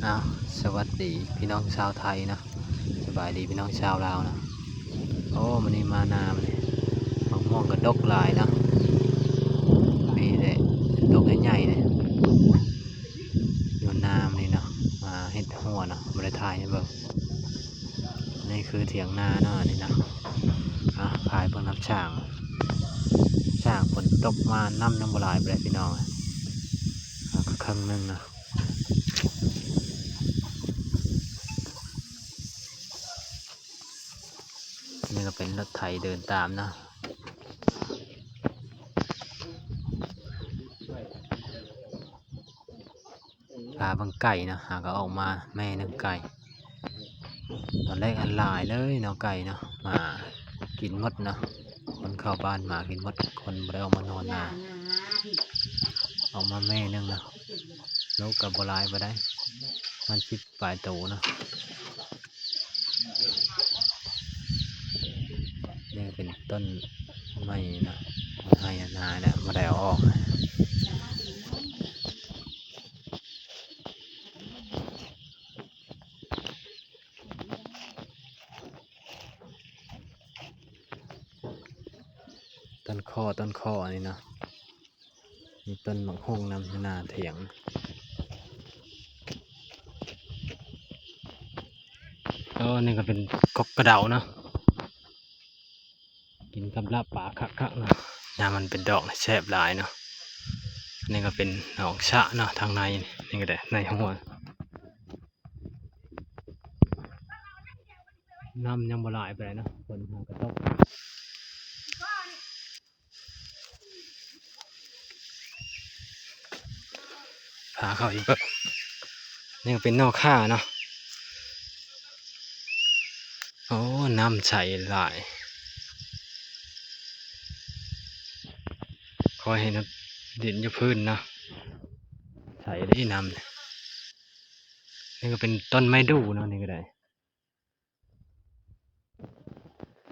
ອ້າວ ສະຫວັດດີພີ່ນ້ອງຊາວໄທເນາະ ສະບາຍດີພີ່ນ້ອງຊາວລາວເນາະ. ໂອ້ ມື້ນີ້ມານາມື້ນີ້ ໝາກມ່ວງກະດົກຫຼາຍເນາະ ມີແຕ່ດົກໃຫຍ່ໆເດ້ ຢູ່ນາມື້ນີ້ເນາະ ມາເຮັດຮົ້ວເນາະ ບໍ່ໄດ້ຖ່າຍໃຫ້ເບິ່ງ. ນີ້ຄືຖຽງນາເນາະ ອັນນີ້ເນາະ. ອ່າ ພາໄປເບິ່ງນຳຊ້າງ ຊ້າງຝົນຕົກມາ ນ້ຳຍັງບໍ່ຫຼາຍປານໃດພີ່ນ້ອງ ອ່າ ກໍເຄິ່ງໜຶ່ງເນາະ. ນີ້ກໍເປັນລົດໄຖເດີນຕາມເນາະ ພາເບິ່ງໄກ່ເນາະ ຫາກໍອອກມາແມ່ໜຶ່ງໄກ່ ຕອນແລກອັນຫຼາຍເລີຍເນາະ ໄກ່ເນາະ ໝາກິນໝົດເນາະ ຄົນເຂົ້າບ້ານໝາກິນໝົດ ຄົນບໍ່ໄດ້ອອກມານອນນາ ອອກມາແມ່ໜຶ່ງເນາະ. ລູກກໍບໍ່ຫຼາຍປານໃດ ມັນສິບປາຍໂຕເນາະ. ນີ້ເປັນຕົ້ນໄມ້ເນາະ ໄຮ່ນາແຫຼະ ບໍ່ໄດ້ເອົາອອກ. ຕົ້ນຄໍ້ ຕົ້ນຄໍ້ອັນນີ້ເນາະ ມີຕົ້ນໝາກໂຮງນຳ ຢູ່ໜ້າຖຽງ. ໂອ້ ນີ້ກໍເປັນກົກກະເດົາເນາະ ກິນກັບລາບປາຄັກໆເນາະ ຍາມມັນເປັນດອກນີ້ແຊບຫຼາຍເນາະ. ອັນນີ້ກໍເປັນໜອງສະເນາະ ທາງໃນນີ້ກໍໄດ້ ໃນຮົ້ວ ນ້ຳຍັງບໍ່ຫຼາຍປານໃດເນາະ ຝົນຫາກະຕົກ. ພາເຂົ້າອີກເບິ່ງ ນີ້ກໍເປັນໜໍ່ຂ່າເນາະ. ໂອ້ ນ້ຳໃສຫຼາຍ ຂໍໃຫ້ເນາະ ດິນຢູ່ພື້ນເນາະ ໃສເດ້ນ້ຳ. ນີ້ກໍເປັນຕົ້ນໄມ້ດູ່ເນາະ ນີ້ກໍໄດ້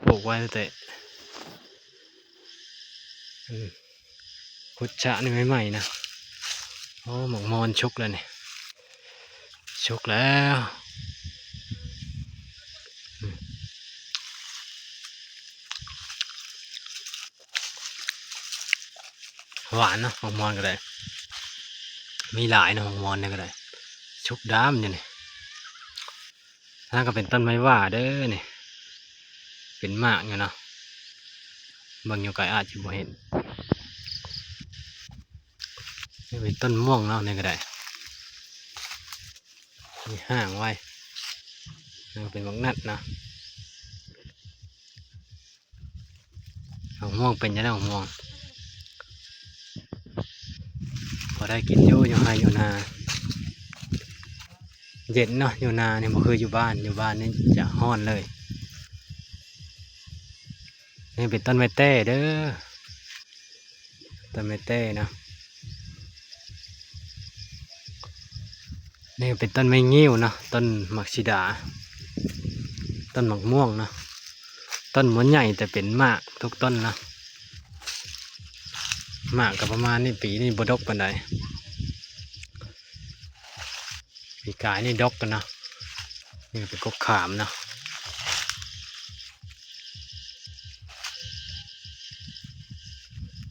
ປູກໄວ້ຕັ້ງແຕ່ ອືມ ຂຸດສະນີ້ໃໝ່ໆນະ. ໂອ້ ໝາກມອນສຸກແລ້ວນີ້ ສຸກແລ້ວ ອືມ ຫວານເນາະ ໝາກມອນກໍໄດ້ ມີຫຼາຍເນາະ ໝາກມອນນີ້ກໍໄດ້ ສຸກດຳຢູ່ນີ້. ນັ້ນກໍເປັນຕົ້ນໄມ້ຫວ້າເດີນີ້ ເປັນໝາກຢູ່ເນາະ ເບິ່ງຢູ່ໄກອາດຊິບໍ່ເຫັນ. ນີ້ເປັນຕົ້ນມ່ວງເນາະ ນີ້ກໍໄດ້ ມີຫາງໄວ້. ນີ້ກໍເປັນໝາກນັດເນາະ. ໝາກມ່ວງເປັນຈັ່ງໃດ ໝາກມ່ວງ ພໍໄດ້ກິນຢູ່ ຢູ່ໄຮ່ຢູ່ນາ ເຢັນເນາະ ຢູ່ນານີ້ບໍ່ຄືຢູ່ບ້ານ ຢູ່ບ້ານນີ້ຈະຮ້ອນເລີຍ. ນີ້ເປັນຕົ້ນໄມ້ແຕ້ເດີ ຕົ້ນໄມ້ແຕ້ເນາະ. ນີ້ເປັນຕົ້ນໄມ້ງິ້ວເນາະ ຕົ້ນໝາກສີດາ ຕົ້ນໝາກມ່ວງເນາະ. ຕົ້ນບໍ່ໃຫຍ່ແຕ່ເປັນໝາກທຸກຕົ້ນເນາະ ໝາກກໍປະມານນີ້ ປີນີ້ບໍ່ດົກປານໃດ ປີກາຍນີ້ດົກກັນເນາະ. ນີ້ກໍເປັນກົກຂາມເນາະ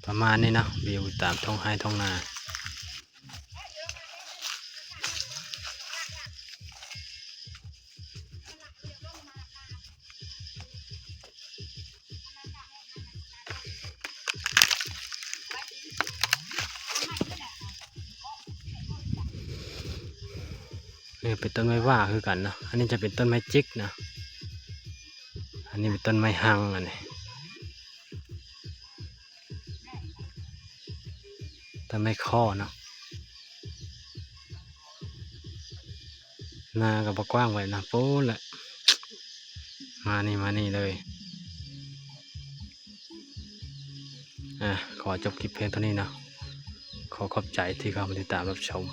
ປະມານນີ້ເນາະ ວິວຕາມທົ່ງໄຮ່ທົ່ງນາ. ນີ້ເປັນຕົ້ນໄມ້ຫວ້າຄືກັນເນາະ ອັນນີ້ຈະເປັນຕົ້ນໄມ້ຈິກເນາະ ອັນນີ້ເປັນຕົ້ນໄມ້ຮັງ ອັນນີ້ ຕົ້ນໄມ້ຄໍ້ເນາະ. ນາກໍບໍ່ກວ້າງປານໃດນະ ປູ້ນແຫຼະ ມານີ້ ມານີ້ເລີຍ. ອ່າ ຂໍຈົບຄລິບພຽງເທົ່ານີ້ເນາະ ຂໍຂອບໃຈທີ່ເຂົ້າມາຕິດຕາມຮັບຊົມ.